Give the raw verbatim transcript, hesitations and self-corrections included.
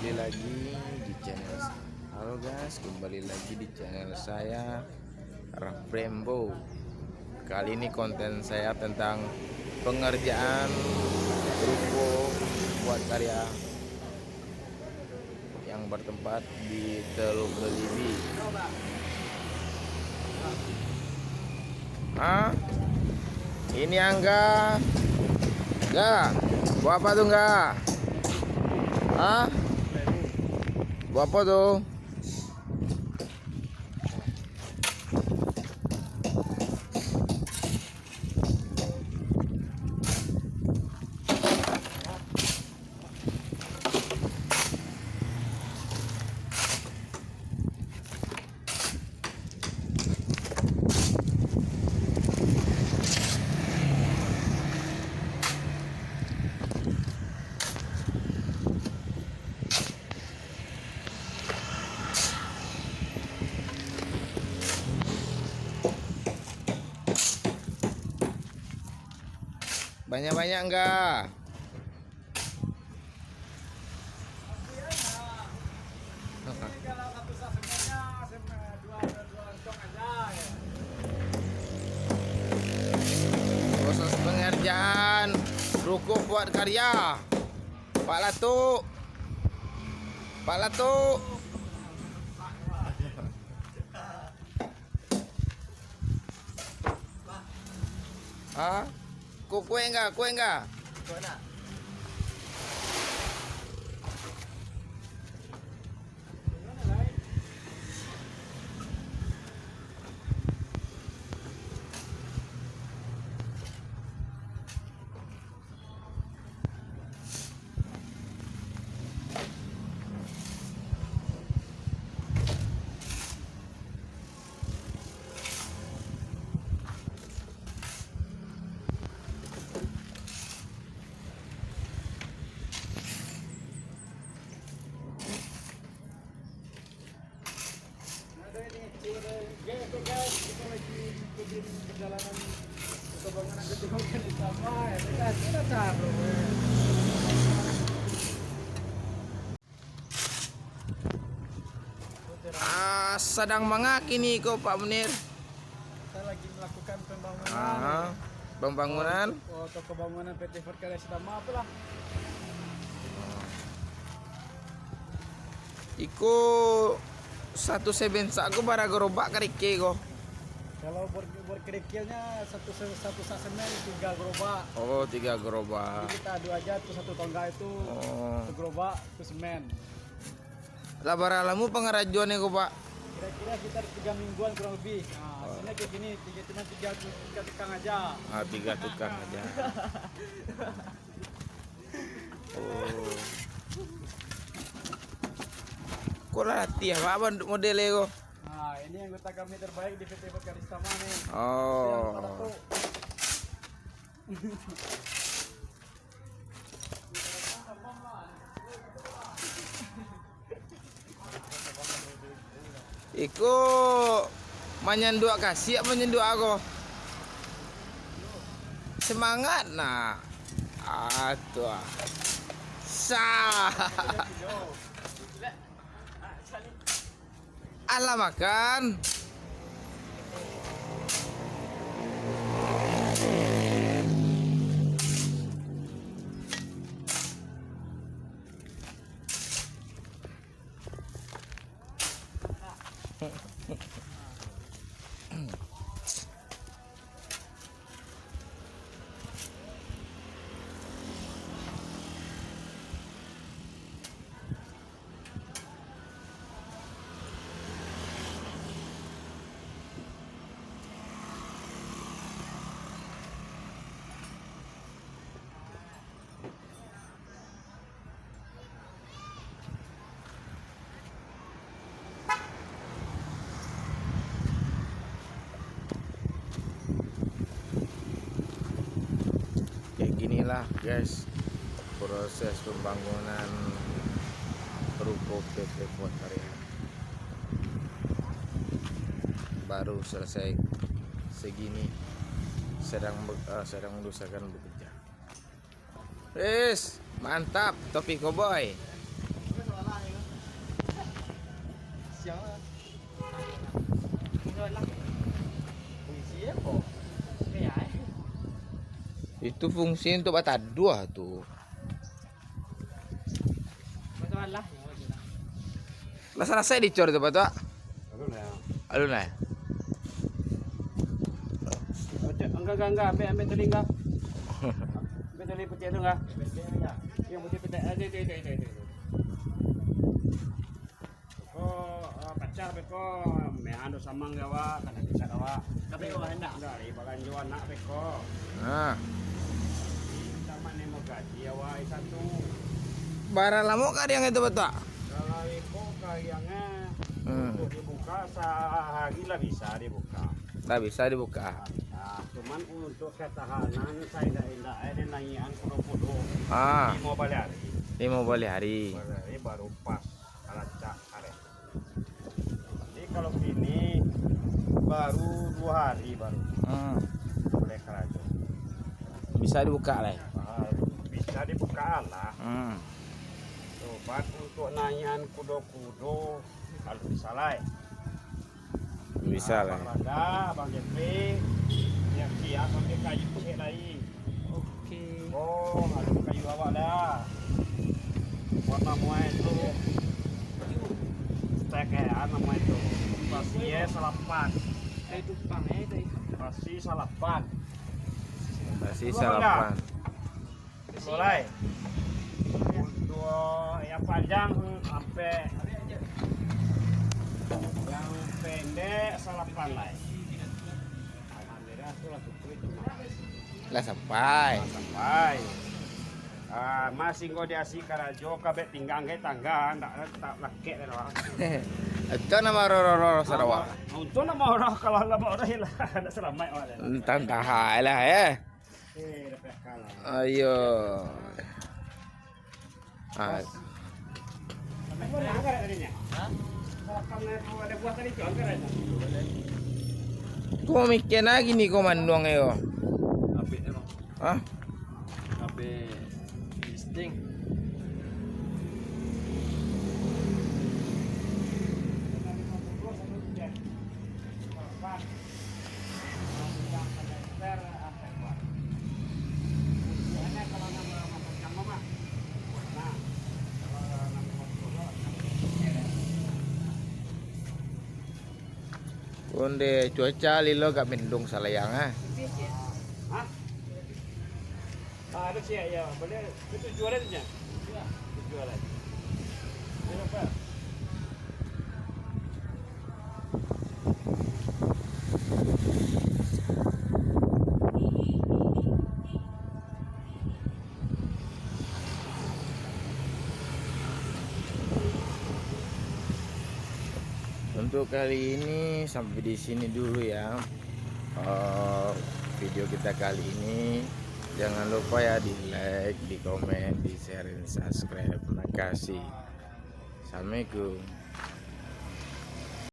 Kembali lagi di channel, halo guys, kembali lagi di channel saya, Raf Brembo. Kali ini konten saya tentang pengerjaan ruko Kuat Karya yang bertempat di Teluk Belibi. Hah? Ini angga. Ga. Buah apa tu, ga? Hah? Buah apa tu? Banyak-banyak angga. Proses pengerjaan ruko Kuat Karya. Pak Latuk. Pak Latuk. Ha? Ku-, kuek enggak? Kuek enggak? Ah, sadang manga kini ko, Pak Munir? Kita lagi melakukan pembangunan. Ah, pembangunan? Oh, toko bangunan P T Ford Karya Sitama apolah. Iko satu sebensak ko bara garobak karikil ko? Kalau buat, buat kerikilnya satu se-, satu sak semen tiga gerobak. Oh, tiga gerobak. Jadi kita adu aja tu satu tongga itu, oh, satu gerobak, satu semen. Lah bara lamo pangarajoan ko, Pak? Kira-kira sekitar tiga mingguan kurang lebih. Nah, oh, hasilnya kayak gini, tiga, cuma tiga, tiga tukang aja. Ah, tiga tukang aja. Oh. Kok lah latih, Pak, model ko? Nah, ini anggota kami terbaik di P T Ford Karya Sitama nih. Oh. Siap, Pak Datuk. Iko manyanduak kasiak, manyanduak ko. Semangat, nak. Ah, tu ah. Sah. Alah, makan. Kayak ginilah, guys, proses pembangunan ruko P T Ford Karya. Baru selesai segini, sedang be-, eh, sedang diusahakan bekerja. Wis, mantap, topi koboi. Itu fungsi untuk bataduah tu. Lah salasai dicor tu, Pak Tuak? Alun lah. Alun lah. Oke, angga, angga, angga, ambil, ambil tali, angga. Ambil tali putiak tu, angga. Yang putiak petek, ah, itu, itu, itu, itu. Beko, ah, pacah beko, mehan do samang di awak, kana bisa awak. Tapi awak hendak. Dari balanjo anak beko. Nah. Sama nemo gaji awak satu. Bara lamo kariang itu, Pak Tuak? Kalau iko kariangnya Hmm. untuk dibuka sahari lah bisa dibuka. Lah bisa dibuka. Nah, cuman untuk ketahanan saindak-indak eh, dia naiakan kudo-kudo. Ah. Limo baleh hari. Limo baleh hari. Baleh hari baru pas, rancak karet. Jadi kalau kini baru dua hari baru Hmm. boleh karajo. Bisa dibuka lah. Ah, bisa dibuka lah. Hmm. Cuman untuk naiakan kudo-kudo, kalau bisa lah. Bisa lah. Abang Raga, Abang Jeffrey, yang kia sampai kayu cek lai. Oke. Oh, ada kayu awak dah. Warna muai tu. Stek eh, nama itu. Pasti ya salapan. Kayu tumpang eh tadi. Pasti salapan. Pasti salapan. Mulai. Untuk yang panjang sampai yang pendek salapan lai. Alhamdulillah tu lah cukup itu. Lah sampai. Lah sampai. Ah, masih kau diasi karajo kabek pinggang ke tangga ndak tak lakek dah. Itu nama roro-roro Sarawak. Untung nama orang kalau nama orang hilang ndak selamat awak dah. Entah entah lah ya. Ayo. Ah. Ko mikir lagi ni ko manduang yo. Hah? Onde cuaca lilo agak mendung salayang ah. Ah, ada siap ya. Boleh tujuh orang saja. Tujuh orang. Ada apa? Untuk kali ini sampai di sini dulu ya, eh, video kita kali ini. Jangan lupa ya di like, di komen, di share, dan subscribe. Terima kasih. Assalamualaikum.